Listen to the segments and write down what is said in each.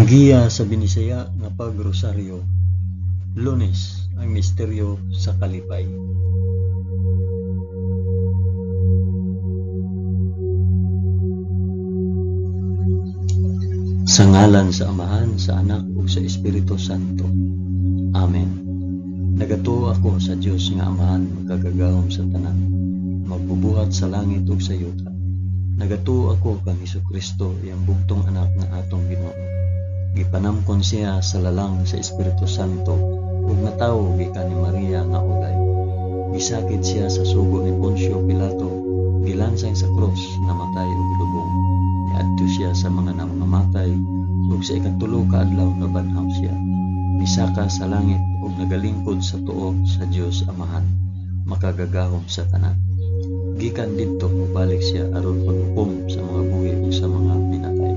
Giya sa Binisaya nga pagrosaryo, Lunes, ang misteryo sa kalipay. Sa ngalan sa Amahan, sa Anak ug sa Espiritu Santo. Amen. Nagatuo ako sa Dios nga Amahan, makagagahom sa tanan, magbubuhat sa langit ug sa yuta. Nagatuo ako kang Hesukristo, iyang bugtong anak nga atong Ginoo. Gipanamkon siya sa lalang sa Espiritu Santo ug natawo gikan ni Maria nga ulay. Gisakit siya sa sugo ni Poncio Pilato, gilansang sa krus, namatay ug gilubong. Niadto siya sa mga nangamatay ug sa ikatulo ka adlaw nabanhaw siya. Misaka sa langit ug nagalingkod sa tuo sa Dios Amahan, makagagahom sa tanan. Gikan didto mobalik siya aron paghukom sa mga buhi ug sa mga minatay.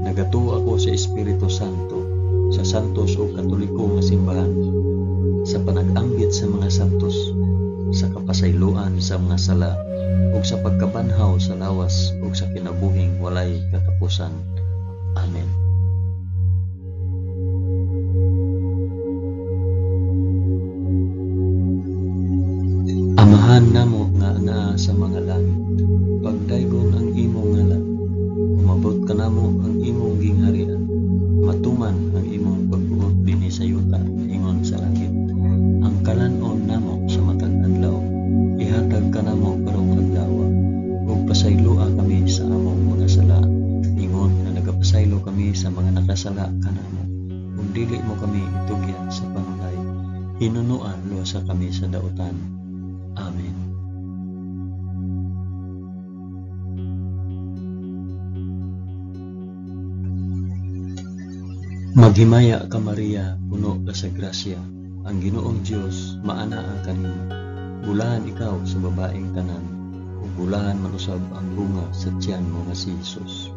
Nagatuo ako sa Espiritu Santo, sa santos ug katoliko nga simbahan, sa panag-ambit sa mga santos, sa kapasayloan sa mga sala, ug sa pagkabanhaw sa lawas ug sa kinabuhing walay katapusan. Amen. Amahan namo nga naa sa mga langit, pagdaygon ang imong ngalan, umabot kanamo ang imong gingharian, matuman ang imong pagbuot dinhi sa yuta ingon sa langit. Ang kalan-on namo sa matag adlaw, ihatag kanamo karong adlaw, ug pasayloa kami sa among mga sala, ingon nga nagapasaylo kami sa mga nakasala kanamo, ug dili mo kami itugyan sa panulay, hinunoa luwasa kami sa dautan. Amen. Maghimaya ka Maria, puno ka sa grasya, ang Ginoong Dios maanaa kanimo. Bulahan ikaw sa babaeng tanan, ug bulahan man usab ang bunga sa tiyan mo nga si Jesus.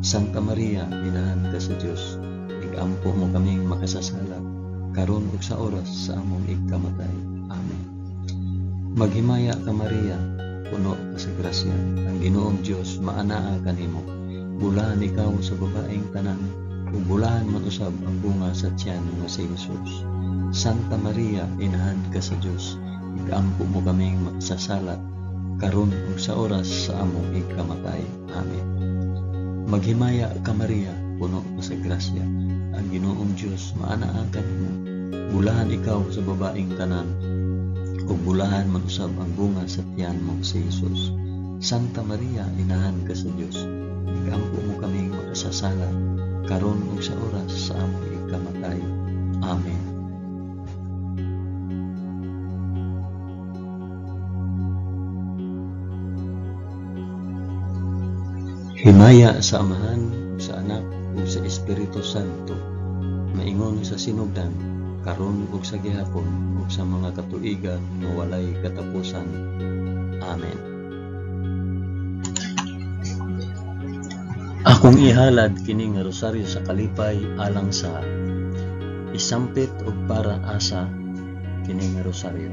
Santa Maria, inahan ka sa Dios, igampo mo kaming makasasala, karon ug sa oras sa among igkamatay. Amen. Maghimaya ka Maria, puno ka sa grasya, ang Ginoong Dios maanaa kanimo. Bulahan ikaw sa babaeng tanan, ug bulahan man usab ang bunga sa tiyan nga si Jesus. Santa Maria, inahan ka sa Dios, igampo mo kaming makasasala, karon ug sa oras sa among igkamatay. Amen. Maghimaya ka Maria, puno ka sa grasya, ang Ginoong Dios maanaa kanimo. Bulahan ikaw sa babaeng tanan, ug bulahan man usab ang bunga sa tiyan mo si Jesus. Santa Maria, inahan ka sa Dios, igampo mo kaming makasasala, karon ug sa oras sa among igkamatay. Amen. Himaya sa Amahan, sa Anak, ug sa Espiritu Santo, maingon sa sinugdan, karon ug sa gihapon, ug sa mga katuigan nga walay katapusan. Amen. Akong ihalad kini nga rosaryo sa kalipay alang sa isampit og para asa kini nga rosaryo.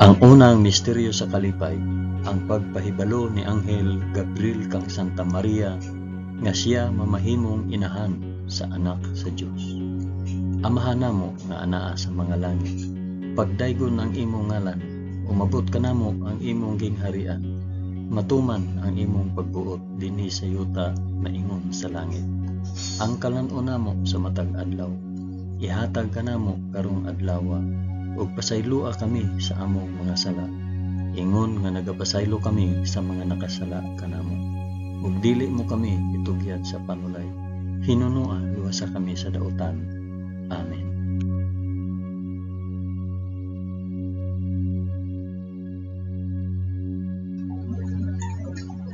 Ang unang misteryo sa kalipay, ang pagpahibalo ni Anghel Gabriel kang Santa Maria nga siya mamahimong inahan sa anak sa Dios. Amahan namo nga anaa sa mga langit, pagdaygon ang imong ngalan, umabot kanamo ang imong gingharian, matuman ang imong pagbuot dinhi sa yuta maingon sa langit. Ang kalan-on namo sa matag adlaw, ihatag kanamo karong adlawa, ug pasayloa kami sa among mga sala, ingon nga nagapasaylo kami sa mga nakasala kanamo. Ug dili mo kami itugyan sa panulay, hinunoa luwasa kami sa dautan. Amen.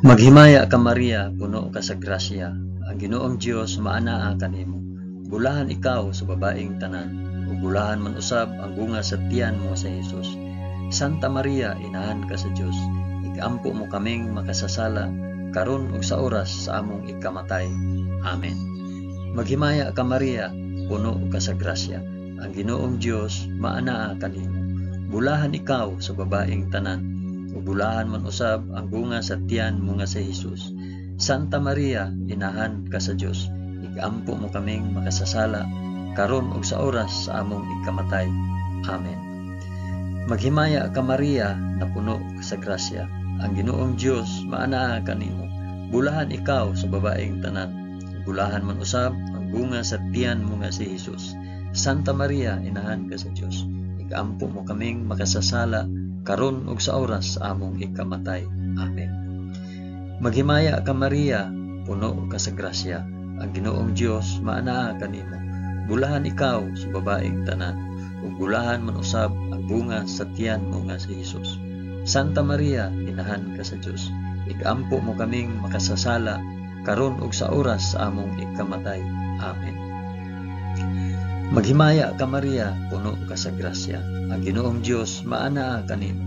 Maghimaya ka Maria, puno ka sa grasya, ang Ginoong Dios maanaa kanimo. Bulahan ikaw sa babaeng tanan, ug bulahan man usab ang bunga sa tiyan mo sa Jesus. Santa Maria, inahan ka sa Dios, igampo mo kaming makasasala, karon ug sa oras sa among ikamatay. Amen. Maghimaya ka Maria, puno ka sa grasya, ang Ginoong Dios maanaa kanimo. Bulahan ikaw sa babaeng tanan, ug bulahan man usab ang bunga sa tiyan mo nga si Hesus. Santa Maria, inahan ka sa Dios, igampo mo kaming makasasala karon ug sa oras sa among ikamatay. Amen. Maghimaya ka Maria, napuno ka sa grasya. Ang Ginoong Dios maanaa kanimo. Bulahan ikaw sa babaeng tanan, bulahan man usab ang bunga sa tiyan mo nga si Hesus. Santa Maria, inahan ka sa Dios, igampo mo kaming makasasala karon ug sa oras sa among ikamatay. Amen. Maghimaya ka Maria, puno ka sa grasya. Ang Ginoong Dios maanaa kanimo. Bulahan ikaw sa babaeng tanan, ug bulahan man usab ang bunga sa tiyan mo nga si Hesus. Santa Maria, inahan ka sa Dios, igampo mo kaming makasasala karon ug sa oras sa among ikamatay. Amen. Maghimaya ka Maria, puno ka sa grasya. Ang Ginoong Dios maanaa kanimo.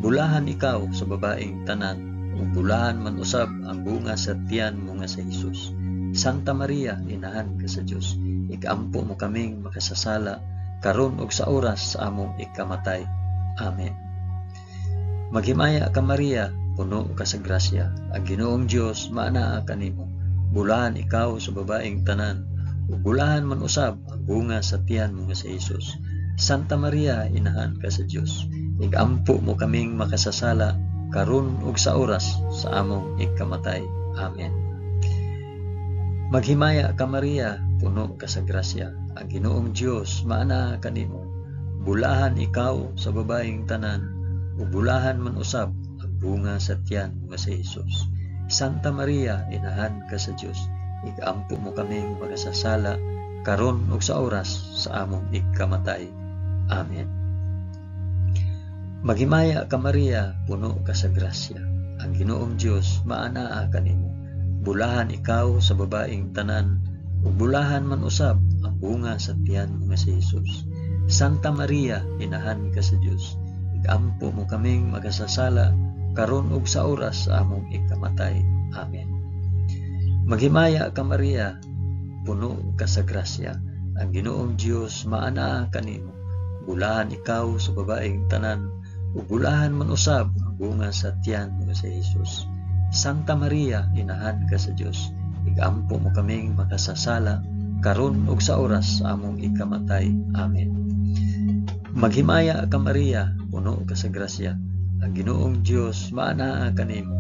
Bulahan ikaw sa babaeng tanan, ug bulahan man usab ang bunga sa tiyan mo nga si Hesus. Santa Maria, inahan ka sa Dios, igampo mo kaming makasasala karon ug sa oras sa among ikamatay. Amen. Maghimaya ka Maria, puno ka sa grasya. Ang Ginoong Dios maanaa kanimo. Bulahan ikaw sa babaeng tanan, ug bulahan man usab ang bunga sa tiyan mo nga si Hesus. Santa Maria, inahan ka sa Dios, igampo mo kaming makasasala karon ug sa oras sa among ikamatay. Amen. Maghimaya ka Maria, puno ka sa grasya. Ang Ginoong Dios maanaa kanimo. Bulahan ikaw sa babaeng tanan, ug bulahan man usab ang bunga sa tiyan mo nga si Hesus. Santa Maria, inahan ka sa Dios, igampo mo kaming makasasala karon ug sa oras sa among ikamatay. Amen. Maghimaya ka Maria, puno ka sa grasya. Ang Ginoong Dios maanaa kanimo. Bulahan ikaw sa babaeng tanan, ug bulahan man usab ang bunga sa tiyan mo nga si Hesus. Santa Maria, inahan ka sa Dios, igampo mo kaming makasasala karon ug sa oras sa among ikamatay. Amen. Maghimaya ka Maria, puno ka sa grasya. Ang Ginoong Dios maanaa kanimo. Bulahan ikaw sa babaeng tanan, ug bulahan man usab ang bunga sa tiyan mo nga si Hesus. Santa Maria, inahan ka sa Dios, igampo mo kaming makasasala karon ug sa oras sa among ikamatay. Amen. Maghimaya ka Maria, puno ka sa grasya. Ang Ginoong Dios maanaa kanimo.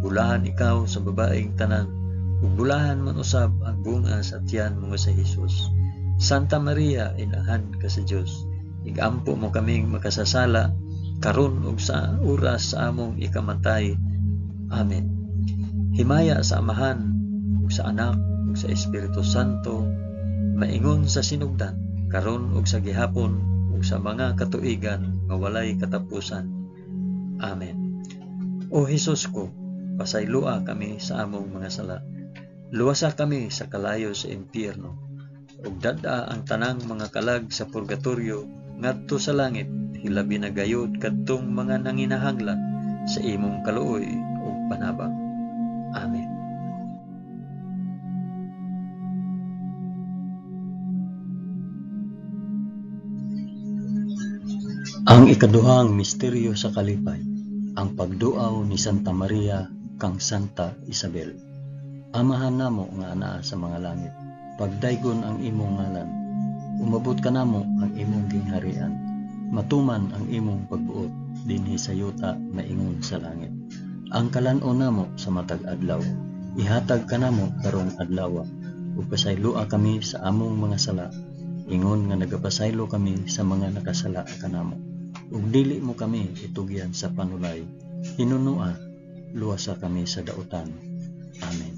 Bulahan ikaw sa babaeng tanan, ug bulahan man usab ang bunga sa tiyan mo nga si Hesus. Santa Maria, inahan ka sa Dios, igampo mo kaming makasasala karon ug sa oras sa among ikamatay. Amen. Himaya sa Amahan, ug sa Anak, ug sa Espiritu Santo, maingon sa sinugdan, karon ug sa gihapon, ug sa mga katuigan nga walay katapusan. Amen. O Hesus ko, pasayloa kami sa among mga sala. Luwasa kami sa kalayo sa impyerno, ug dad-a ang tanang mga kalag sa purgatorio ngadto sa langit, hilabi na gayud kadtong mga nanginahanglan sa imong kaluoy ug panabang. Amen. Ang ikaduhang misteryo sa kalipay, ang pagduaw ni Santa Maria kang Santa Isabel. Amahan namo nga anaa sa mga langit, pagdaygon ang imong ngalan, umabot kanamo ang imong gingharian, matuman ang imong pagbuot dinhi sa yuta maingon sa langit. Ang kalan-on namo sa matag adlaw, ihatag kanamo karong adlawa, ug pasayloa kami sa among mga sala, ingon nga nagapasaylo kami sa mga nakasala kanamo. Ug dili mo kami itugyan sa panulay, hinunua, luwasa kami sa dautan. Amen.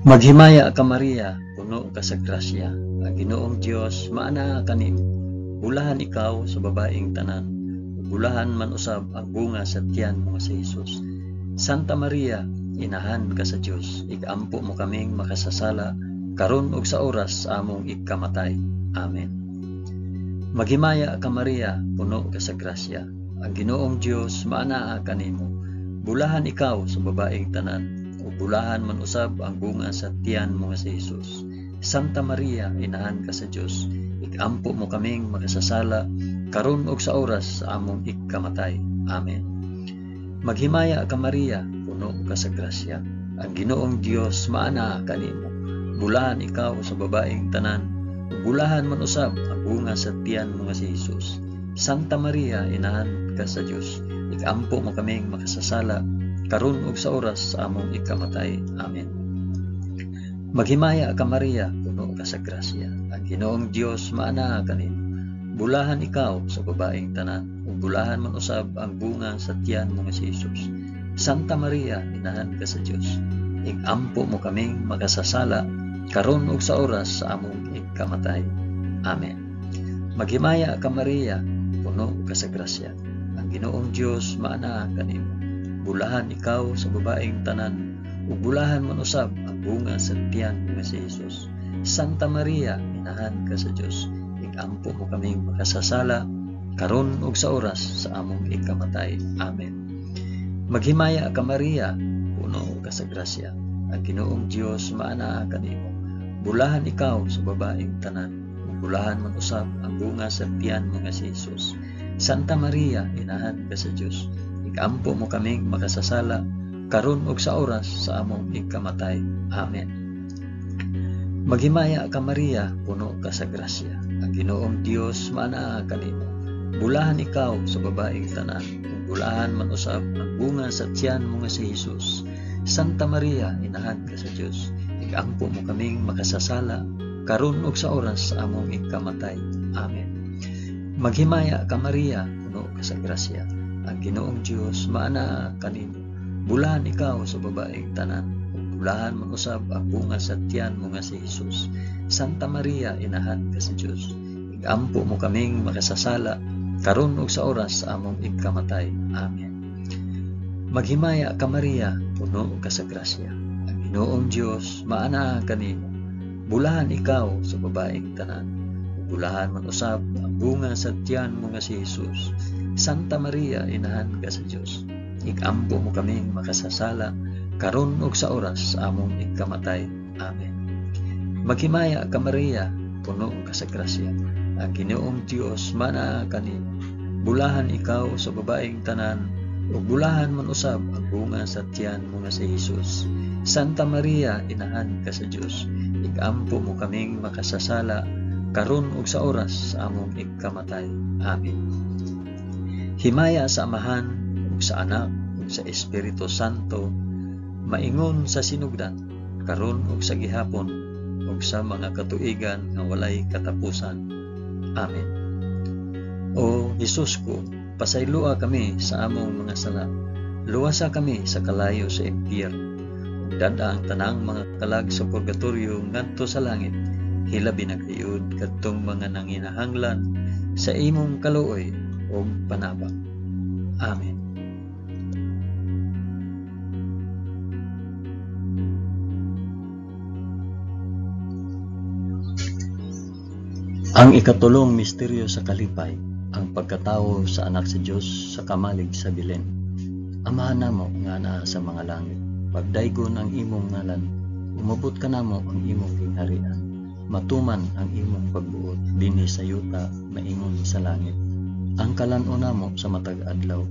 Maghimaya ka Maria, puno ka sa grasya. Ang Ginoong Dios maanaa kanimo. Bulahan ikaw sa babaeng tanan, ug bulahan man usab ang bunga sa tiyan mo nga si Hesus. Santa Maria, inahan ka sa Dios, igampo mo kaming makasasala karon ug sa oras sa among ikamatay. Amen. Maghimaya ka Maria, puno ka sa grasya. Ang Ginoong Dios maanaa kanimo. Bulahan ikaw sa babaeng tanan, ug bulahan man usab ang bunga sa tiyan mo nga si Hesus. Santa Maria, inahan ka sa Dios, ikampo mo kaming makasasala karon ug sa oras sa among ikamatay. Amen. Maghimaya ka Maria, puno ka sa grasya. Ang Ginoong Dios maanaa kanimo. Bulahan ikaw sa babaeng tanan, ug bulahan man usab ang bunga sa tiyan mo nga si Hesus. Santa Maria, inahan ka sa Dios, ikampo mo kaming makasasala karon ug sa oras sa among ikamatay. Amen. Maghimaya ka Maria, puno ka sa grasya. Ang Ginoong Dios maanaa kanimo. Bulahan ikaw sa babaeng tanan, ug bulahan man usab ang bunga sa tiyan mo nga si Hesus. Santa Maria, inahan ka sa Dios, ikampo mo kaming makasasala karon ug sa oras sa among ikamatay. Amen. Maghimaya ka Maria, puno ka sa grasya. Ang Ginoong Dios maanaa kanimo. Bulahan ikaw sa babaeng tanan, ug bulahan man usab ang bunga sa tiyan mo nga si Hesus. Santa Maria, inahan ka sa Dios, ikampo mo kaming makasasala karon ug sa oras sa among ikamatay. Amen. Maghimaya ka Maria, puno ka sa grasya. Ang Ginoong Dios maanaa kanimo. Bulahan ikaw sa babaeng tanan, ug bulahan man usab ang bunga sa tiyan mo nga si Hesus. Santa Maria, inahan ka sa Dios, ikampo mo kaming makasasala karon ug sa oras sa among ikamatay. Amen. Maghimaya ka Maria, puno ka sa grasya. Ang Ginoong Dios maanaa kanimo. Bulahan ikaw sa babaeng tanan, ug bulahan man usab ang bunga sa tiyan mo nga si Hesus. Santa Maria, inahan ka sa Dios, ikampo mo kaming makasasala karon ug sa oras sa among ikamatay. Amen. Maghimaya ka Maria, puno ka sa grasya. Ang Ginoong Dios maanaa kanimo. Bulahan ikaw sa babaeng tanan, ug bulahan man usab ang bunga sa tiyan mo nga si Hesus. Santa Maria, inahan ka sa Dios, ikampo mo kaming makasasala karon ug sa oras sa among ikamatay. Amen. Maghimaya ka Maria, puno ka sa grasya. Ang Ginoong Dios maanaa kanimo. Bulahan ikaw sa babaeng tanan, ug bulahan man usab ang bunga sa tiyan mo nga si Hesus. Santa Maria, inahan ka sa Dios, ikampo mo kaming makasasala karon ug sa oras sa among ikamatay. Amen. Maghimaya ka Maria, puno ka sa grasya. Ang Ginoong Dios maanaa kanimo. Bulahan ikaw sa babaeng tanan, ug bulahan man usab ang bunga sa tiyan mo nga si Hesus. Santa Maria, inahan ka sa Dios, ikampo mo kaming makasasala karon ug sa oras sa among ikamatay. Amen. Himaya sa Amahan ug sa Anak ug sa Espiritu Santo, maingon sa sinugdan, karon ug sa gihapon, ug sa mga katuigan nga walay katapusan. Amen. O Hesus ko, pasayloa kami sa among mga sala. Luwasa kami sa kalayo sa impyerno. Ug dad-a ang tanang mga kalag sa purgatorio ngadto sa langit. Hilabi na gayud kadtong mga nanginahanglan sa imong kaluoy ug panabang. Amen. Ang ikatulong misteryo sa kalipay, ang pagkatawo sa anak sa Dios sa kamalig sa Belen. Amahan namo nga naa sa mga langit, pagdaygon ang imong ngalan, umabot kanamo ang imong gingharian, matuman ang imong pagbuot dinhi sa yuta maingon sa langit. Ang kalan-on namo sa matag adlaw,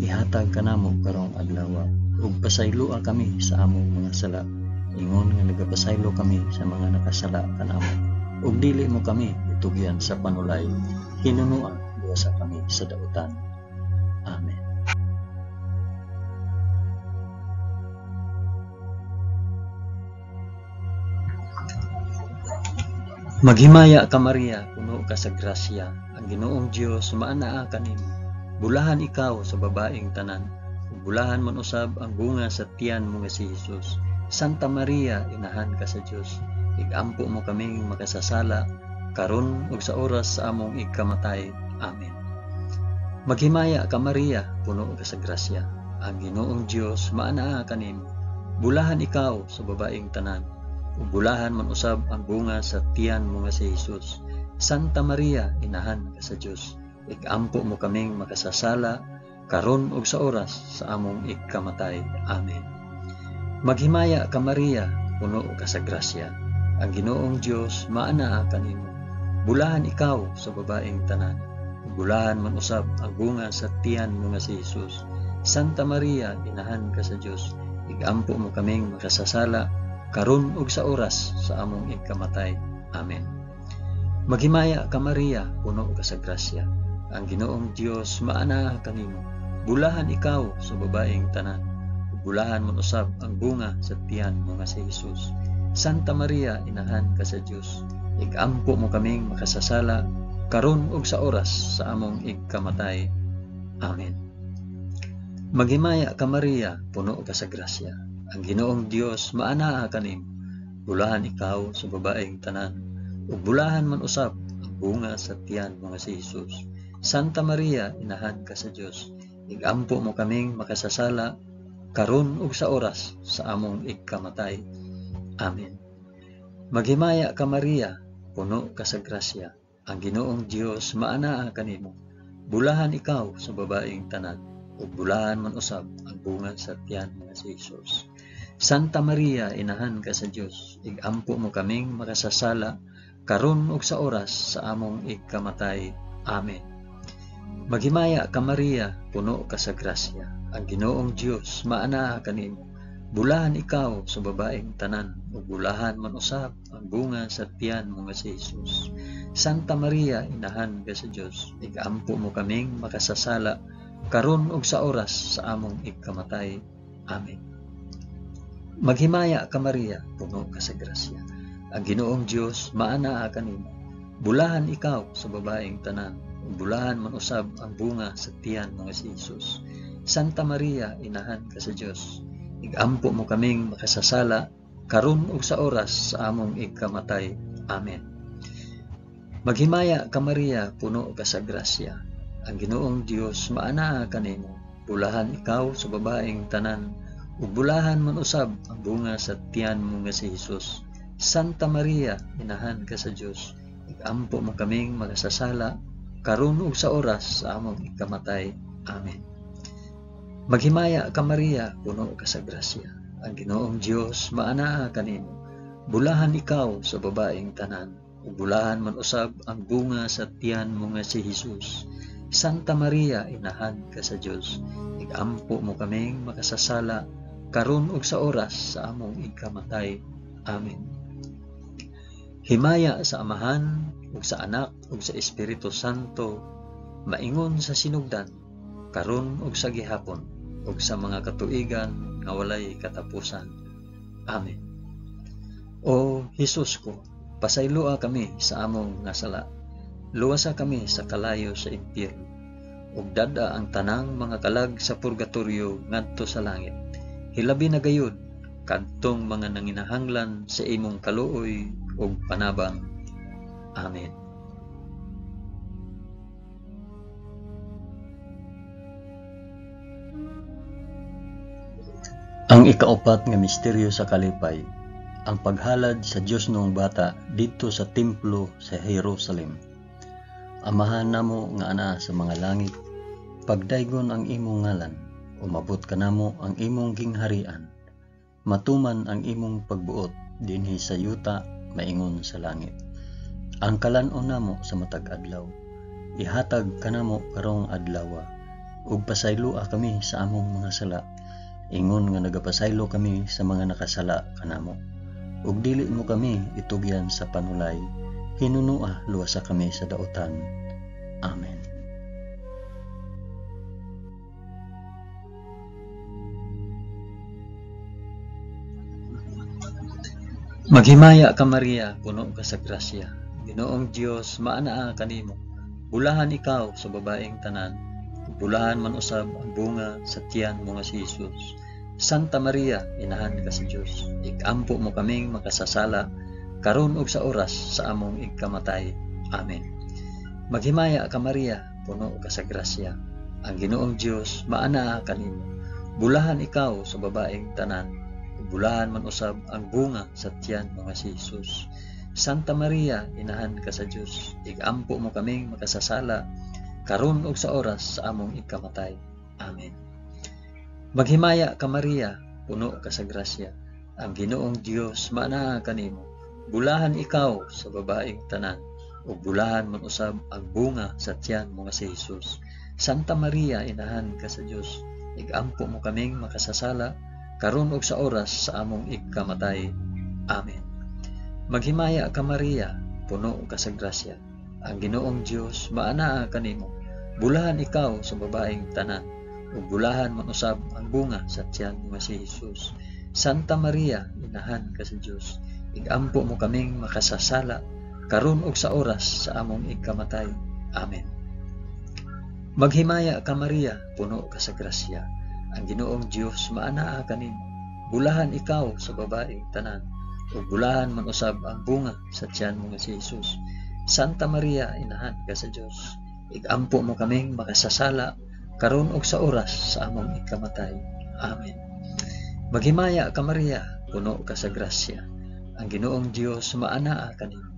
ihatag kanamo karong adlaw, ug pasayloa kami sa among mga sala, ingon nga nagapasaylo kami sa mga nakasala kanamo. Ug dili mo kami itugyan sa panulay, hinunoa luwasa kami sa dautan. Amen. Maghimaya ka Maria, puno ka sa grasya, ang Ginoong Dios maanaa kanimo. Bulahan ikaw sa babaeng tanan, ug bulahan man usab ang bunga sa tiyan mo nga si Hesus. Santa Maria, inahan ka sa Dios, igampo mo kaming makasasala karon ug sa oras sa among ikamatay. Amen. Maghimaya ka Maria, puno ka sa grasya, ang Ginoong Dios maanaa kanimo. Bulahan ikaw sa babaeng tanan, ug bulahan man usab ang bunga sa tiyan mo nga si Hesus. Santa Maria, inahan ka sa Dios, igampo mo kaming makasasala karon ug sa oras sa among ikamatay. Amen. Maghimaya ka Maria, puno ka sa grasya. Ang Ginoong Dios maanaa kanimo. Bulahan ikaw sa babaeng tanan. Bulahan man usab ang bunga sa tiyan mo nga si Jesus. Santa Maria, inahan ka sa Dios, igampo mo kaming makasasala karon ug sa oras sa among ikamatay. Amen. Maghimaya ka Maria, puno ka sa grasya. Ang Ginoong Dios maanaa kanimo. Bulahan ikaw sa babaeng tanan. Bulahan man usab ang bunga sa tiyan mo nga si Jesus. Santa Maria, inahan ka sa Dios, igampo mo kaming makasasala karon ug sa oras sa among igkamatay. Amen. Maghimaya ka Maria, puno ka sa grasya. Ang Ginoong Dios maanaa kanimo. Bulahan ikaw sa babaeng tanan, ug bulahan man usab ang bunga sa tiyan mo nga si Jesus. Santa Maria, inahan ka sa Dios, igampo mo kaming makasasala karon ug sa oras sa among igkamatay. Amen. Maghimaya ka Maria, puno ka sa grasya. Ang Ginoong Dios maanaa kanimo. Bulahan ikaw sa babaeng tanan, ug bulahan man usab ang bunga sa tiyan nga si Jesus. Santa Maria, inahan ka sa Dios, igampo mo kaming makasasala karon ug sa oras sa among igkamatay. Amen. Maghimaya ka Maria, puno ka sa grasya. Ang Ginoong Dios maanaa kanimo. Bulahan ikaw sa babaeng tanan, ug bulahan man usab ang bunga sa tiyan mo nga si Jesus. Santa Maria, inahan ka sa Dios, igampo mo kaming makasasala karon ug sa oras sa among igkamatay. Amen. Maghimaya ka Maria, puno ka sa grasya. Ang Ginoong Dios maanaa kanimo. Bulahan ikaw sa babaeng tanan, ug bulahan man usab ang bunga sa tiyan mo nga si Jesus. Santa Maria, inahan ka sa Dios, igampo mo kaming makasasala karon ug sa oras sa among igkamatay. Amen. Maghimaya ka Maria, puno ka sa grasya. Ang Ginoong Dios maanaa kanimo. Bulahan ikaw sa babaeng tanan, ug bulahan man usab ang bunga sa tiyan mo nga si Jesus. Santa Maria, inahan ka sa Dios, igampo mo kaming makasasala karon ug sa oras sa among ikamatay. Amen. Maghimaya ka Maria, puno ka sa grasya. Ang Ginoong Dios maanaa kanimo. Bulahan ikaw sa babaeng tanan, ug bulahan man usab ang bunga sa tiyan mo nga si Jesus. Santa Maria, inahan ka sa Dios, igampo mo kaming makasasala karon ug sa oras sa among ikamatay. Amen. Himaya sa Amahan ug sa Anak ug sa Espiritu Santo, maingon sa sinugdan, karon ug sa gihapon, ug sa mga katuigan nga walay katapusan. Amen. O Hesus ko, pasayloa kami sa among nga sala. Luwasa kami sa kalayo sa impyerno, ug dad-a ang tanang mga kalag sa purgatorio ngadto sa langit. Hilabi na gayud kadtong mga nanginahanglan sa imong kaluoy ug panabang. Amen. Ang ikaupat nga misteryo sa kalipay, ang paghalad sa Dios noong bata didto sa templo sa Jerusalem. Amahan namo nga anaa sa mga langit, pagdaygon ang imong ngalan, umabot kanamo ang imong gingharian. Matuman ang imong pagbuot dinhi sa yuta maingon sa langit. Ang kalan-on namo sa matag adlaw, ihatag kanamo karong adlawa, ug pasayloa kami sa among mga sala, ingon nga nagapasaylo kami sa mga nakasala kanamo. Ug dili mo kami itugyan sa panulay, hinunua luwasa kami sa dautan. Amen. Maghimaya ka Maria, puno ka sa grasya. Ginoong Dios maanaa kanimo. Bulahan ikaw sa babaeng tanan, bulahan man usab ang bunga sa tiyan mo nga si Jesus. Santa Maria, inahan ka sa Dios, ikampo mo kaming makasasala karon ug sa oras sa among igkamatay. Amen. Maghimaya ka Maria, puno ka sa grasya. Ang Ginoong Dios maanaa kanimo. Bulahan ikaw sa babaeng tanan, bulahan man usab ang bunga sa tiyan mo nga si Jesus. Santa Maria, inahan ka sa Dios, igampo mo kaming makasasala karon ug sa oras sa among ikamatay. Amen. Maghimaya ka Maria, puno ka sa grasya. Ang Ginoong Dios maanaa kanimo. Bulahan ikaw sa babaeng tanan, ug bulahan man usab ang bunga sa tiyan mo nga si Jesus. Santa Maria, inahan ka sa Dios, igampo mo kaming makasasala karon ug sa oras sa among igkamatay. Amen. Maghimaya ka Maria, puno ka sa grasya. Ang Ginoong Dios maanaa kanimo. Bulahan ikaw sa babaeng tanan, ug bulahan man usab ang bunga sa tiyan mo nga si Jesus. Santa Maria, inahan ka sa Dios, igampo mo kaming makasasala karon ug sa oras sa among igkamatay. Amen. Maghimaya ka Maria, puno ka sa grasya. Ang Ginoong Dios maanaa kanimo. Bulahan ikaw sa babaeng tanan, ug bulahan man usab ang bunga sa tiyan mo nga si Jesus. Santa Maria, inahan ka sa Dios, igampo mo kaming makasasala karon ug sa oras sa among ikamatay. Amen. Maghimaya ka Maria, puno ka sa grasya. Ang Ginoong Dios maanaa kanimo.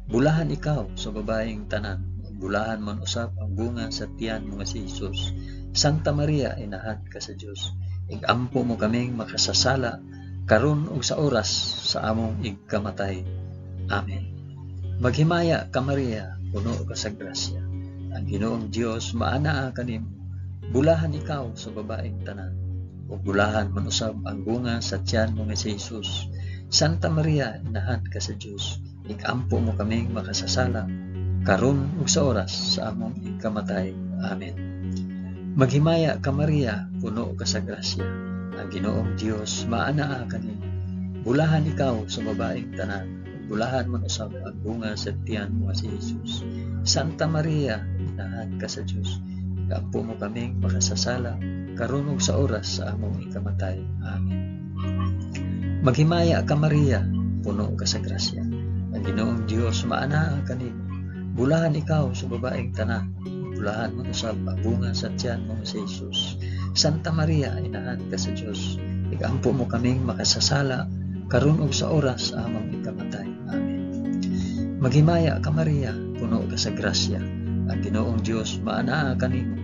Bulahan ikaw sa babaeng tanan, ug bulahan man usab ang bunga sa tiyan mo nga si Jesus. Santa Maria, inahan ka sa Dios, igampo mo kaming makasasala karon ug sa oras sa among igkamatay. Amen. Maghimaya ka Maria, puno ka sa grasya. Ang Ginoong Dios maanaa kanimo. Bulahan ikaw sa babaeng tanan, ug bulahan man usab ang bunga sa tiyan mo nga si Jesus. Santa Maria, inahan ka sa Dios, igampo mo kaming makasasala karon ug sa oras sa among igkamatay. Amen. Maghimaya ka Maria, puno ka sa grasya. Ang Ginoong Dios maanaa kanimo. Bulahan ikaw sa babaeng tanan, ug bulahan man usab ang bunga sa tiyan mo nga si Jesus. Santa Maria, inahan ka sa Dios, igampo mo kaming makasasala karon ug sa oras sa among ikamatay. Amen. Maghimaya ka Maria, puno ka sa grasya. Ang Ginoong Dios maanaa kanimo. Bulahan ikaw sa babaeng tanan, bulahan man usab ang bunga sa tiyan mo nga si Jesus. Santa Maria, inahan ka sa Dios, igampo mo kaming makasasala karon ug sa oras sa among ikamatay. Amen. Maghimaya ka Maria, puno ka sa grasya. Ang Ginoong Dios maanaa kanimo.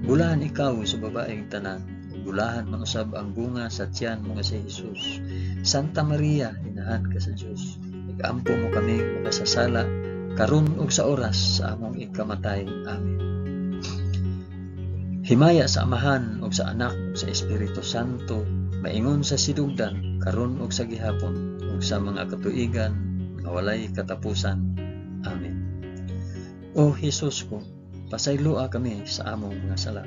Bulahan ikaw sa babaeng tanan, ug bulahan man usab ang bunga sa tiyan mo nga si Jesus. Santa Maria, inahan ka sa Dios, igampo mo kaming makasasala karon ug sa oras sa among ikamatay. Amen. Himaya sa Amahan ug sa Anak ug sa Espiritu Santo, maingon sa sinugdan, karon ug sa gihapon, ug sa mga katuigan nga walay katapusan. Amen. O Hesus ko, pasayloa kami sa among mga sala.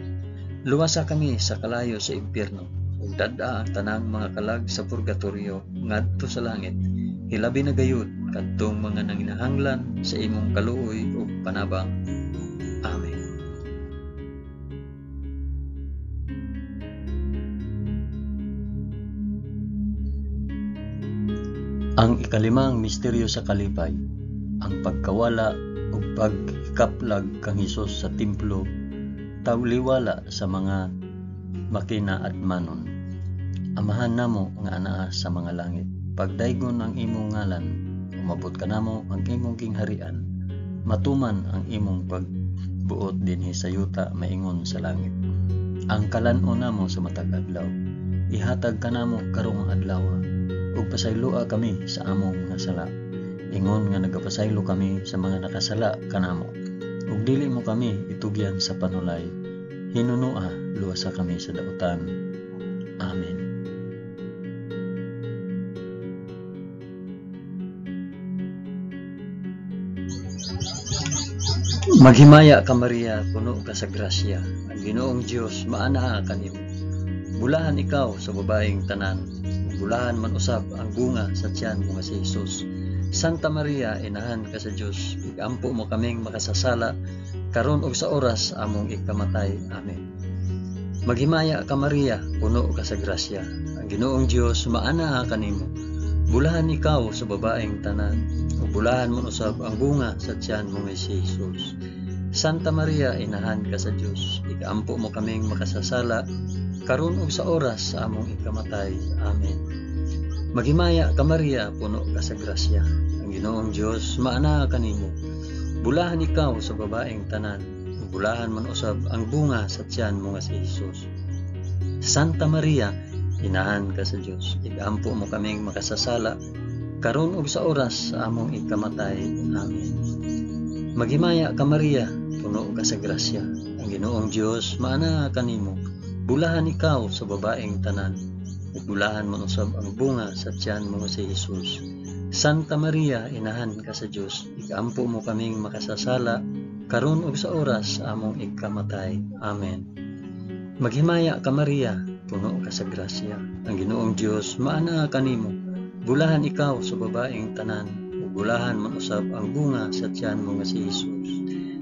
Luwasa kami sa kalayo sa impyerno, ug dad-a ang tanang mga kalag sa purgatorio ngadto sa langit. Hilabi na gayud kadtong mga nanginahanglan sa imong kaluoy ug panabang. Amen. Ang ikalimang misteryo sa kalipay, ang pagkawala ug pagkaplag kang Hesus sa templo, tawliwala sa mga makinaadmanon. Amahan namo nga anaa sa mga langit, pagdaygon ang imong ngalan, umabot kanamo ang imong gingharian, matuman ang imong pagbuot dinhi sa yuta maingon sa langit. Ang kalan-on namo sa matag adlaw, ihatag kanamo karong adlaw, ug pasayloa kami sa among mga sala, ingon nga nagapasaylo kami sa mga nakasala kanamo. Ug dili mo kami itugyan sa panulay, hinunoa luwasa kami sa dautan. Amen. Maghimaya ka Maria, puno ka sa grasya. Ang Ginoong Dios maanaa kanimo. Bulahan ikaw sa babaeng tanan, bulahan man usab ang bunga sa tiyan mo nga si Jesus. Santa Maria, inahan ka sa Dios, igampo mo kaming makasasala karon ug sa oras among ikamatay. Amen. Maghimaya ka Maria, puno ka sa grasya. Ang Ginoong Dios maanaa kanimo. Bulahan ikaw sa babaeng tanan, ug bulahan man usab ang bunga sa tiyan mo nga si Jesus. Santa Maria, inahan ka sa Dios, igampo mo kaming makasasala karon ug sa oras sa among ikamatay. Amen. Maghimaya ka Maria, puno ka sa grasya. Ang Ginoong Dios maanaa kanimo. Bulahan ikaw sa babaeng tanan, ug bulahan man usab ang bunga sa tiyan mo nga si Jesus. Santa Maria, inahan ka sa Dios, igampo mo kaming makasasala, karon ug sa oras sa among ikamatay. Amen. Maghimaya ka Maria, puno ka sa grasya, ang Ginoong Dios maana kanimo. Bulahan ikaw sa babaeng tanan, ug bulahan man usab ang bunga sa tiyan mo si Jesus. Santa Maria, inahan ka sa Dios, igampo mo kaming makasasala, karon ug sa oras sa among ikamatay. Amen. Maghimaya ka Maria, puno ka sa grasya, ang Ginoong Dios maana kanimo. Bulahan ikaw sa babaeng tanan, ug bulahan man usab ang bunga sa tiyan mo nga si Jesus.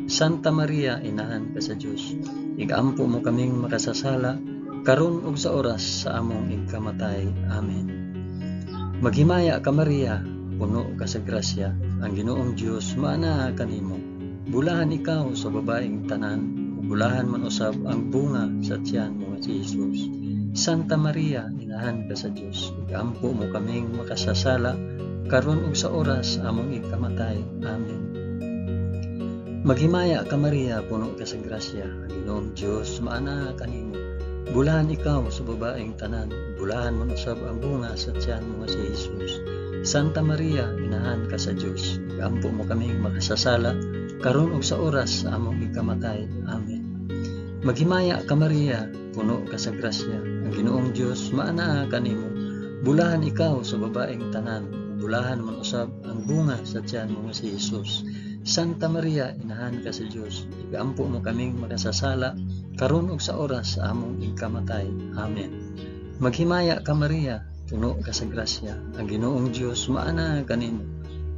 Santa Maria, inahan ka sa Dios, igampo mo kaming makasasala, karon ug sa oras sa among ikamatay. Amen. Maghimaya ka Maria, puno ka sa grasya, ang Ginoong Dios maana kanimo. Bulahan ikaw sa babaeng tanan, ug bulahan man usab ang bunga sa tiyan mo nga si Jesus. Santa Maria, inahan ka sa Dios, igampo mo kaming makasasala, karon ug sa oras among ikamatay. Amen. Maghimaya ka Maria, puno ka sa grasya, ang Ginoong Dios maana kanimo. Bulahan ikaw sa babaeng tanan, bulahan man usab ang bunga sa tiyan mo nga si Jesus. Santa Maria, inahan ka sa Dios, igampo mo kaming makasasala, karon ug sa oras sa among ikamatay. Amen. Maghimaya ka Maria, puno ka sa grasya, ang Ginoong Dios maana kanimo. Bulahan ikaw sa babaeng tanan, bulahan man usab ang bunga sa tiyan mo nga si Jesus. Santa Maria, inahan ka sa Dios, igampo mo kaming makasasala, karon ug sa oras sa among ikamatay. Amen. Maghimaya ka Maria, puno ka sa grasya, ang Ginoong Dios maana kanimo.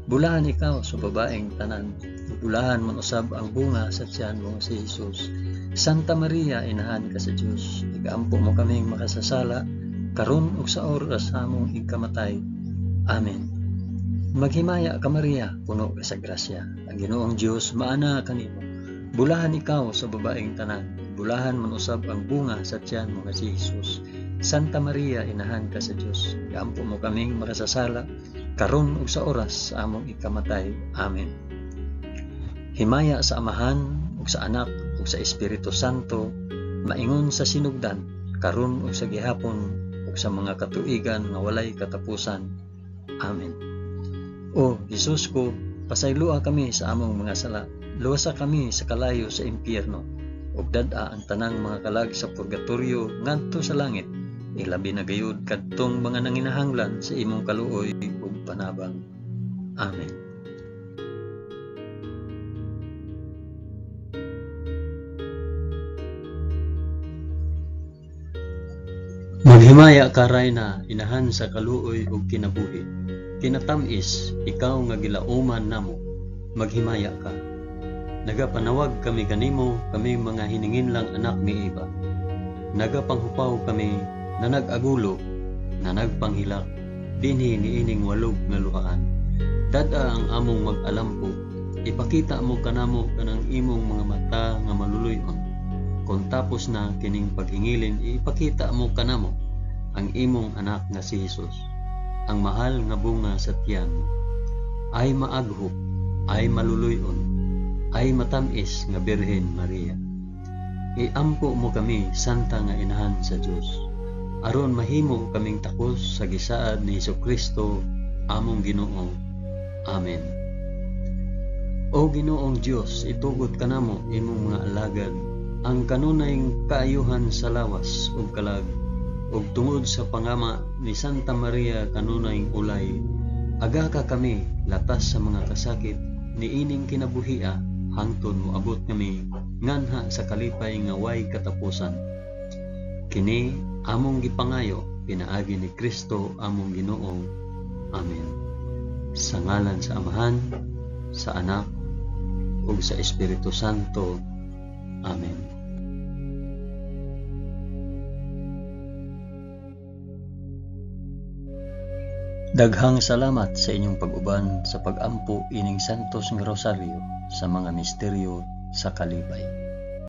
Bulahan ikaw sa babaeng tanan, bulahan man usab ang bunga sa tiyan mo si Jesus. Santa Maria, inahan ka sa Dios, igampo mo kaming makasasala, karon ug sa oras sa among ikamatay. Amen. Maghimaya ka Maria, puno ka sa grasya, ang Ginoong Dios maana kanimo. Bulahan ikaw sa babaeng tanan, bulahan man usab ang bunga sa tiyan mo nga si Jesus. Santa Maria, inahan ka sa Dios, igampo mo kaming makasasala, karon ug sa oras sa among ikamatay. Amen. Himaya sa Amahan ug sa Anak ug sa Espiritu Santo, maingon sa sinugdan, karon ug sa gihapon ug sa mga katuigan nga walay katapusan. Amen. O Jesus ko, pasayloa kami sa among mga sala, luwasa kami sa kalayo sa impyerno, ug dad-a ang tanang mga kalag sa purgatorio ngadto sa langit, ilabi na gayud kadtong mga nanginahanglan sa imong kaluoy ug panabang. Amen. Maghimaya ka Rayna, inahan sa kaluoy ug kinabuhi. Kinatamis, ikaw nga gilauman namo, maghimaya ka. Nagapanawag kami kanimo, kami mga hininginlang anak ni Eva. Nagapanghupaw kami na nag-agulo, na nagpanghilak, dinhi niining walog nga luhaan. Dad-a ang among mag-alampo, ipakita mo kanamo kanang imong mga mata nga maluluy-on. Kung tapos na kining paghingilin, ipakita mo kanamo ang imong anak nga si Jesus, ang mahal nga bunga sa tiyan mo. Ay maaghop, ay maluluy-on, ay matamis nga Birhen Maria. Iampo mo kami, Santa nga Inahan sa Dios, aron mahimo kaming takos sa gisaad ni Hesukristo among Ginoo. Amen. O Ginoong Dios, itugot kanamo imong mga alagad ang kanunay kaayuhan sa lawas ug kalag, ug tungod sa pangama ni Santa Maria kanunay ulay, aga ka kami latas sa mga kasakit niining kinabuhia hangtod moabot kami nganha sa kalipay nga way katapusan. Kini among gipangayo pinaagi ni Kristo among Ginoo. Amen. Sa ngalan sa Amahan, sa Anak, ug sa Espiritu Santo. Amen. Daghang salamat sa inyong pag-uban sa pag-ampo ining Santos nga Rosaryo sa mga misteryo sa kalipay.